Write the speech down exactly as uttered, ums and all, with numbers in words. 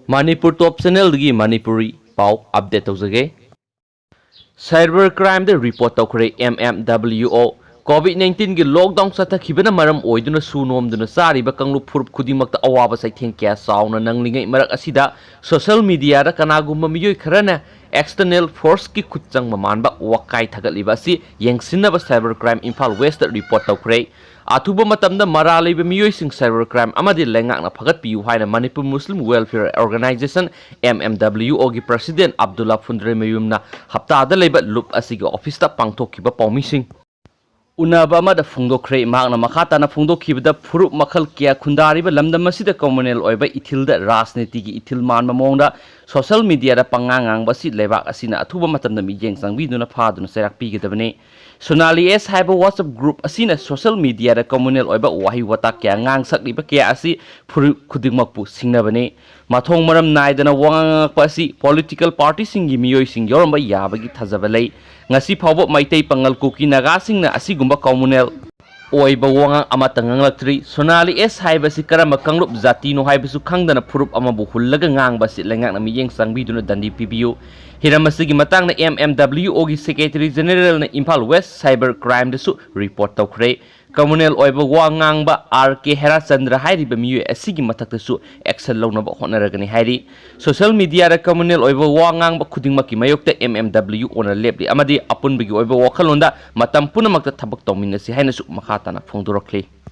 ꯃꯅꯤꯄꯨꯔ ꯇꯣꯞ ꯆꯦꯅꯦꯜꯗꯒꯤ ꯃꯅꯤꯄꯨꯔꯤ ꯄꯥꯎ ꯑꯞꯗꯦꯠ ꯇꯧꯖꯒꯦ꯫ Cyber ꯀ꯭ꯔꯥꯏꯝꯗ report ꯇꯧꯈ꯭ꯔꯦ ꯑꯦꯝ ꯑꯦꯝ ꯗꯕ꯭ꯂꯤꯎ ꯑꯣ꯫ ꯀꯣꯚꯤꯗ ꯅꯥꯏꯟꯇꯤꯟꯒꯤ ꯂꯣꯛꯗꯥꯎꯟ ꯆꯠꯊꯈꯤꯕꯅ ꯃꯔꯝ ꯑꯣꯏꯗꯨꯅ ꯁꯨ ꯅꯣꯝꯗꯨꯅ ꯆꯥꯔꯤꯕ ꯀꯥꯡꯂꯨꯞ ꯐꯨꯔꯨꯞ ꯈꯨꯗꯤꯡꯃꯛꯇ ꯑꯋꯥꯕ ꯆꯩꯊꯦꯡ ꯀꯌꯥ ꯆꯥꯎꯅ ꯅꯪꯂꯤꯉꯩ ꯃꯔꯛ ꯑꯁꯤꯗ, ꯁꯣꯁꯤꯌꯦꯜ ꯃꯤꯗꯤꯌꯥꯗ ꯀꯅꯥꯒꯨꯝꯕ ꯃꯤꯑꯣꯏ ꯈꯔꯅ ꯑꯦꯛꯁꯇꯔꯅꯦꯜ ꯐꯣꯔꯁꯀꯤ ꯈꯨꯠ ꯆꯪꯕ ꯃꯥꯟꯕ ꯋꯥꯀꯥꯏ ꯊꯥꯒꯠꯂꯤꯕ ꯑꯁꯤ ꯌꯦꯡꯁꯤꯟꯅꯕ cyber crime Imphal west report ꯇꯧꯈ꯭ꯔꯦ꯫ ꯑꯊꯨꯕ ꯃꯇꯝꯗ ꯃꯔꯥꯜ ꯂꯩꯕ ꯃꯤꯑꯣꯏꯁꯤꯡ ꯁꯥꯏꯕꯔ ꯀ꯭ꯔꯥꯏꯝ ꯑꯃꯗꯤ ꯂꯩꯉꯥꯛꯅ ꯐꯒꯠꯄꯤꯌꯨ ꯍꯥꯏꯅ Manipur Muslim welfare organisation, M M W ꯑꯣꯒꯤ ꯄ꯭ꯔꯁꯤꯗꯦꯟ ꯑꯕꯗꯨꯜꯂꯥ ꯐꯨꯟꯗ꯭ꯔꯩꯃꯌꯨꯝꯅ ꯍꯞꯇꯥꯗ ꯂꯩꯕ ꯂꯨꯞ ꯑꯁꯤꯒꯤ ꯑꯣꯐꯤꯁꯇ ꯄꯥꯡꯊꯣꯛꯈꯤꯕ ꯄꯥꯎꯃꯤꯁꯤꯡ ꯎꯅꯕ ꯑꯃꯗ ꯐꯣꯡꯗꯣꯛꯈ꯭ꯔꯦ꯫ ꯃꯍꯥꯛꯅ ꯃꯈꯥ ꯇꯥꯅ ꯐꯣꯡꯗꯣꯛꯈꯤꯕꯗ, ꯐꯨꯔꯨꯞ ꯃꯈꯜ ꯀꯌꯥ ꯈꯨꯟꯗꯥꯔꯤꯕ ꯂꯝꯗꯝ ꯑꯁꯤꯗ ꯀꯝꯃꯨꯅꯦꯜ ꯑꯣꯏꯕ ꯏꯊꯤꯜꯗ ꯔꯥꯖꯅꯤꯇꯤꯒꯤ ꯏꯊꯤꯜ ꯃꯥꯟꯕ ꯃꯑꯣꯡꯗ ꯁꯣꯁꯤꯌꯦꯜ ꯃꯤꯗꯤꯌꯥꯗ ꯄꯪꯉꯥꯡ ꯉꯥꯡꯕ ꯑꯁꯤ ꯂꯩꯕꯥꯛ ꯑꯁꯤꯅ ꯑꯊꯨꯕ ꯃꯇꯝꯗ ꯃꯤꯠꯌꯦꯡ ꯆꯪꯕꯤꯗꯨꯅ ꯐꯥꯗꯨꯅ ꯆꯩꯔꯥꯛ ꯄꯤꯒꯗꯕꯅꯤ꯫ ꯁꯣꯅꯥꯂꯤ ꯑꯦꯁ ꯍꯥꯏꯕ WhatsApp ꯒ꯭ꯔꯨꯞ ꯑꯁꯤꯅ ꯁꯣꯁꯤꯌꯦꯜ ꯃꯤꯗꯤꯌꯥꯗ ꯀꯝꯃꯨꯅꯦꯜ ꯑꯣꯏꯕ ꯋꯥꯍꯩ ꯋꯥꯇꯥ ꯀꯌꯥ ꯉꯥꯡ ꯁꯛꯂꯤꯕ ꯀꯌꯥ ꯑꯁꯤ ꯐꯨꯔꯨꯞ ꯈꯨꯗꯤꯡꯃꯛꯄꯨ ꯁꯤꯡꯅꯕꯅꯤ꯫ ꯃꯊꯣꯡ ꯃꯔꯝ ꯅꯥꯏꯗꯅ ꯋꯥꯉꯥꯡ ꯉꯥꯡꯉꯛꯄ ꯑꯁꯤ ꯄꯣꯂꯤꯇꯤꯀꯦꯜ ꯄꯥꯔꯇꯤꯁꯤꯡꯒꯤ ꯃꯤꯑꯣꯏꯁꯤꯡ ꯌꯥꯎꯔꯝꯕ ꯌꯥꯕꯒꯤ ꯊꯥꯖꯕ ꯂꯩ꯫ ꯉꯁꯤ ꯐꯥꯎꯕ ꯃꯩꯇꯩ, ꯄꯥꯉꯜ, ꯀꯨꯀꯤ, ꯅꯥꯒꯥꯁꯤꯡꯅ ꯑꯁꯤꯒꯨꯝꯕ ꯀꯝꯃꯨꯅꯦꯜ ꯑꯣꯏꯕ ꯋꯥꯉꯥꯡ ꯑꯃꯠꯇ ꯉꯥꯡꯂꯛꯇ꯭ꯔꯤ꯫ ꯁꯣꯅꯥꯂꯤ ꯑꯦꯁ ꯍꯥꯏꯕꯁꯤ ꯀꯔꯝꯕ ꯀꯥꯡꯂꯨꯞ ꯖꯥꯇꯤꯅꯣ ꯍꯥꯏꯕꯁꯨ ꯈꯪꯗꯅ ꯐꯨꯔꯨꯞ ꯑꯃꯕꯨ ꯍꯨꯜꯂꯒ ꯉꯥꯡꯕ ꯑꯁꯤ ꯂꯩꯉꯥꯛꯅ ꯃꯤꯠꯌꯦꯡ ꯆꯪꯕꯤꯗꯨꯅ ꯗꯟꯗꯤ ꯄꯤꯕꯤꯌꯨ꯫ ꯍꯤꯔꯝ ꯑꯁꯤꯒꯤ ꯃꯇꯥꯡꯗ ꯑꯦꯝ ꯑꯦꯝ ꯗꯕ꯭ꯂꯤꯎ ꯑꯣꯒꯤ ꯁꯦꯀ꯭ꯔꯦꯇꯔꯤ ꯖꯦꯅꯦꯔꯦꯜꯅ ꯏꯝꯐꯥꯜ ꯋꯦꯁ ꯁꯥꯏꯕꯔ ꯀ꯭ꯔꯥꯏꯝꯗꯁꯨ ꯔꯤꯄꯣꯔꯠ ꯇꯧꯈ꯭ꯔꯦ꯫ ꯀꯝꯃꯨꯅꯦꯜ ꯑꯣꯏꯕ ꯋꯥ ꯉꯥꯡꯕ ꯑꯥꯔ ꯀꯦ ꯍꯦꯔꯥꯆꯟꯗ꯭ꯔ ꯍꯥꯏꯔꯤꯕ ꯃꯤꯑꯣꯏ ꯑꯁꯤꯒꯤ ꯃꯊꯛꯇꯁꯨ ꯑꯦꯛꯁꯟ ꯂꯧꯅꯕ ꯍꯣꯠꯅꯔꯒꯅꯤ ꯍꯥꯏꯔꯤ꯫ ꯁꯣꯁꯤꯌꯦꯜ ꯃꯤꯗꯤꯌꯥꯗ ꯀꯝꯃꯨꯅꯦꯜ ꯑꯣꯏꯕ ꯋꯥ ꯉꯥꯡꯕ ꯈꯨꯗꯤꯡꯃꯛꯀꯤ ꯃꯥꯌꯣꯛꯇ ꯑꯦꯝ ꯑꯦꯝ ꯗꯕ꯭ꯂꯤꯎ ꯑꯣꯅ ꯂꯦꯞꯂꯤ ꯑꯃꯗꯤ ꯑꯄꯨꯟꯕꯒꯤ ꯑꯣꯏꯕ ꯋꯥꯈꯜꯂꯣꯟꯗ ꯃꯇꯝ ꯄꯨꯝꯅꯃꯛꯇ ꯊꯕꯛ ꯇꯧꯃꯤꯟꯅꯁꯤ ꯍꯥꯏꯅꯁꯨ ꯃꯈꯥ ꯇꯥꯅ ꯐꯣꯡꯗꯣꯔꯛꯂꯤ꯫